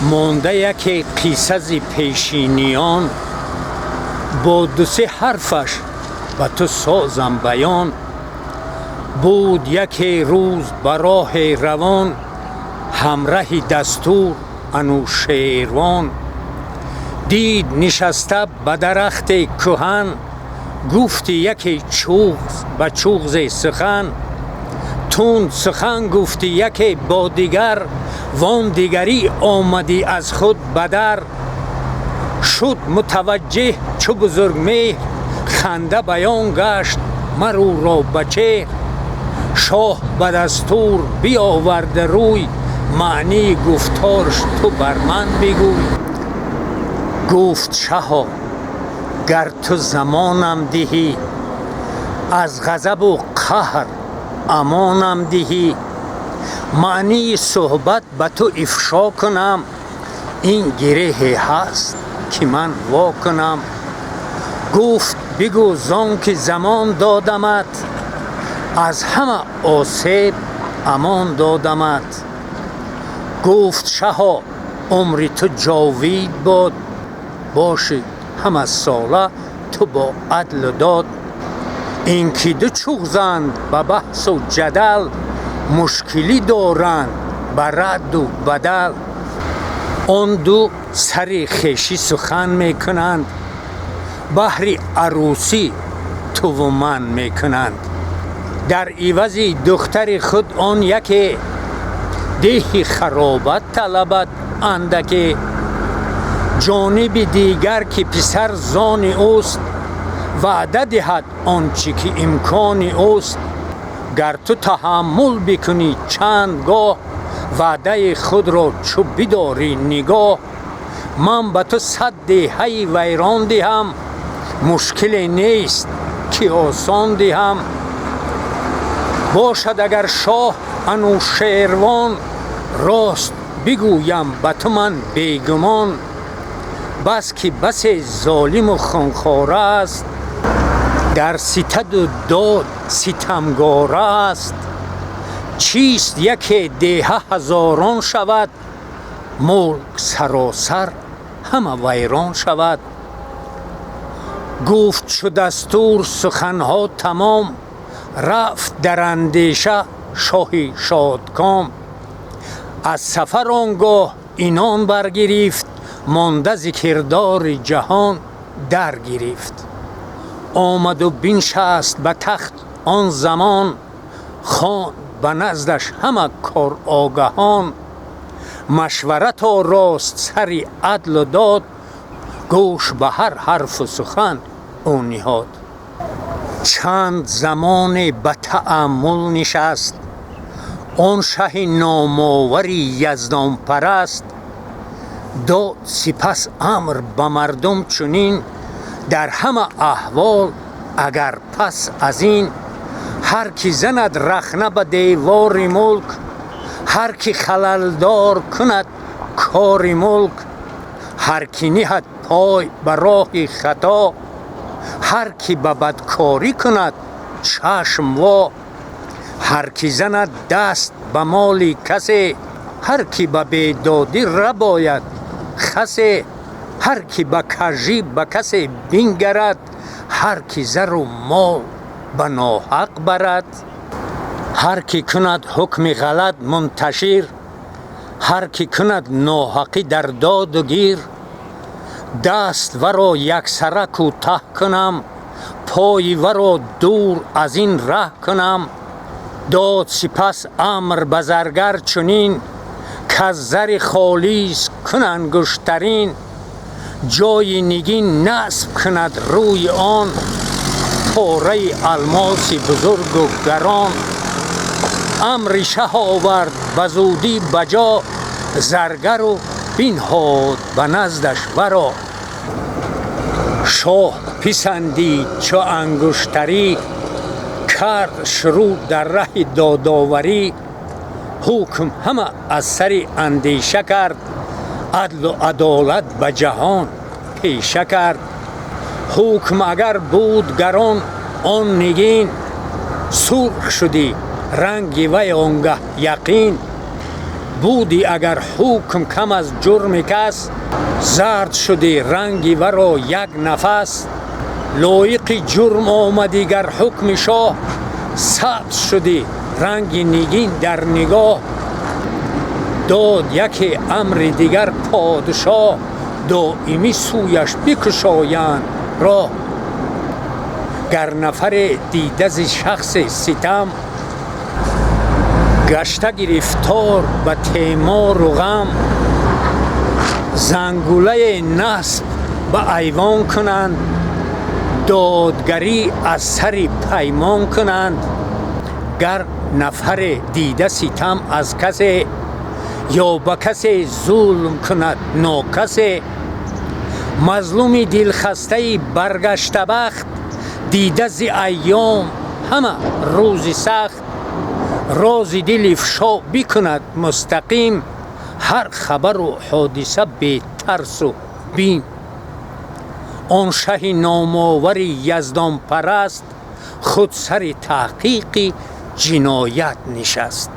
Монда яке қисса зи пешиниён, бо ду-се ҳарфаш ба ту созам баён. Буд яке рӯз ба роҳе равон, ҳамраҳи дастур Анӯшервон. Дид нишаста ба дарахти кӯҳан, гуфти яке чуғз ба чуғзе сухан. Тунд сухан гуфти яке бо дигар, вон дигарӣ омадӣ аз худ бадар. Шуд мутаваҷҷеҳ чу Бузургмеҳр, ханда баён гашт мар ӯро ба чеҳр. Шоҳ ба дастур биёварда рӯй, маънии гуфторш ту бар ман бигӯй. Гуфт: шаҳо, гар ту замонам диҳӣ, аз ғазабу қаҳр амонам диҳӣ, маънии суҳбат ба ту ифшо кунам, ин гиреҳе ҳаст, ки ман во кунам. Гуфт: бигӯ, зон ки замон додамат, аз ҳама осеб амон додамат. Гуфт: шаҳо, умри ту ҷовид бод, бошӣ ҳама сола ту бо адлу дод. Ин ки ду чуғзанд ба баҳсу ҷадал, мушкилӣ доранд ба радду бадал. Он ду сари хешӣ сухан мекунанд, баҳри арӯсӣ туву ман мекунанд. Дар ивази духтари худ он яке деҳи харобат талабад андаке. Ҷониби дигар, ки писар зони ӯст, ваъда диҳад он чӣ ки имкони ӯст. Гар ту таҳаммул бикунӣ чанд гоҳ, ваъдаи худро чу бидорӣ нигоҳ, ман ба ту 100 деҳаи вайрон диҳам, мушкиле нест, ки осон диҳам. Бошад агар шоҳ Анӯшервон, рост бигӯям ба ту ман бегумон, бас ки басе золиму хунхора аст, дар ситаду дод ситамгора аст. Чист яке деҳа ҳазорон шавад, мулк саросар ҳама вайрон шавад. Гуфт чу дастур суханҳо тамом, рафт дар андеша шоҳи шодком. Аз сафар он гоҳ инон баргирифт, монда зи кирдори ҷаҳон дар гирифт. Омаду биншаст ба тахт он замон, хонд ба наздаш ҳама кор огаҳон. Машварато рост сари адлу дод, гӯш ба ҳар ҳарфу сухан ӯ ниҳод. Чанд замоне ба тааммул нишаст он шаҳи номовари яздонпараст. Дод сипас амр ба мардум чунин: дар ҳама аҳвол агар пас аз ин ҳар ки занад рахна ба девори мулк, ҳар ки халалдор кунад кори мулк, ҳар ки ниҳад пой ба роҳи хато, ҳар ки ба бадкорӣ кунад чашм во, ҳар ки занад даст ба моли касе, ҳар ки ба бедодӣ рабояд хасе, ҳар ки ба кажӣ ба касе бингарад, ҳар ки зару мол ба ноҳақ барад, ҳар ки кунад ҳукми ғалат мунташир, ҳар ки кунад ноҳақӣ дар доду гир, даст варо яксара кӯтаҳ кунам, пои варо дур аз ин раҳ кунам. Дод сипас амр ба заргар чунин, каз зари холис кун ангуштарин, ҷои нигин насб кунад рӯи он пораи алмоси бузургу гарон. Амри шаҳ овард ба зудӣ ба ҷо заргару бинҳод ба наздаш варо. Шоҳ писандид чу ангуштарӣ, кард шурӯъ дар раҳи додоварӣ. Ҳукм ҳама аз сари андеша кард, адлу адолат ба ҷаҳон пеша кард. Ҳукм агар буд гарон он нигин, сурх шудӣ ранги вай он гаҳ яқин. Буди агар ҳукм кам аз ҷурми кас, зард шуди ранги варо як нафас. Лоиқи ҷурм омадӣ гар ҳукми шоҳ, сабз шуди ранги нигин дар нигоҳ. Дод яке амри дигар подшоҳ, доимӣ сӯяш бикушоянд роҳ. Гар нафаре дида зи шахсе ситам, гашта гирифтор ба темору ғам, зангулае насб ба айвон кунанд, додгарӣ аз сари паймон кунанд. Гар нафаре дида ситам аз касе, ё ба касе зулм кунад нокасе, мазлуми дилхастаи баргаштабахт, дида зи айём ҳама рӯзи сахт, рози дил ифшо бикунад мустақим, ҳар хабару ҳодиса бетарсу бим. Он шаҳи номовари яздонпараст худ сари таҳқиқи ҷиноят нишаст.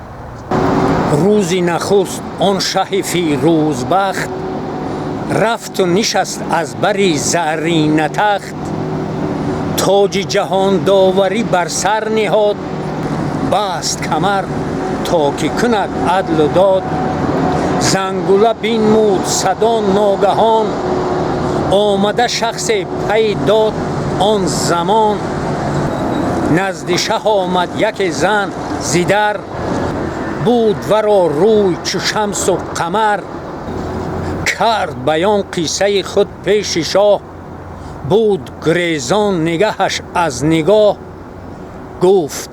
Рӯзи нахуст он шаҳи фирӯзбахт рафту нишаст аз бари зарринатахт, тоҷи ҷаҳондоварӣ бар сар ниҳод, баст камар то ки кунад адлу дод. Зангула бинмуд садо ногаҳон, омада шахсе пай дод он замон. Назди шаҳ омад яке зан зи дар, буд варо рӯй чу шамсу қамар. Кард баён қиссаи худ пеши шоҳ, буд гурезон нигаҳаш аз нигоҳ. Гуфт: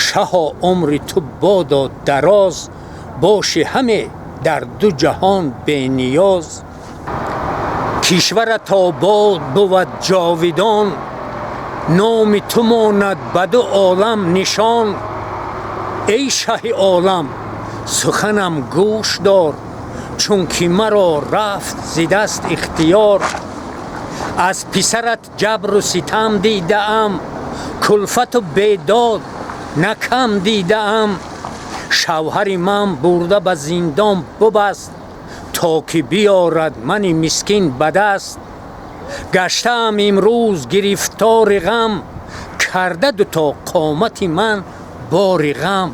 шаҳо, умри ту бодо дароз, боши ҳаме дар ду ҷаҳон бениёз. Кишварат обод бувад ҷовидон, номи ту монад ба ду олам нишон. Эй шаҳи олам, суханам гӯш дор, чунки маро рафт зи даст ихтиёр. Аз писарат ҷабру ситам дидаам, кулфату бедод на кам дидаам. Шавҳари ман бурда ба зиндон бубаст, то ки биёрад мани мискин ба даст. Гаштаам имрӯз гирифтори ғам, карда дуто қомати ман бори ғам.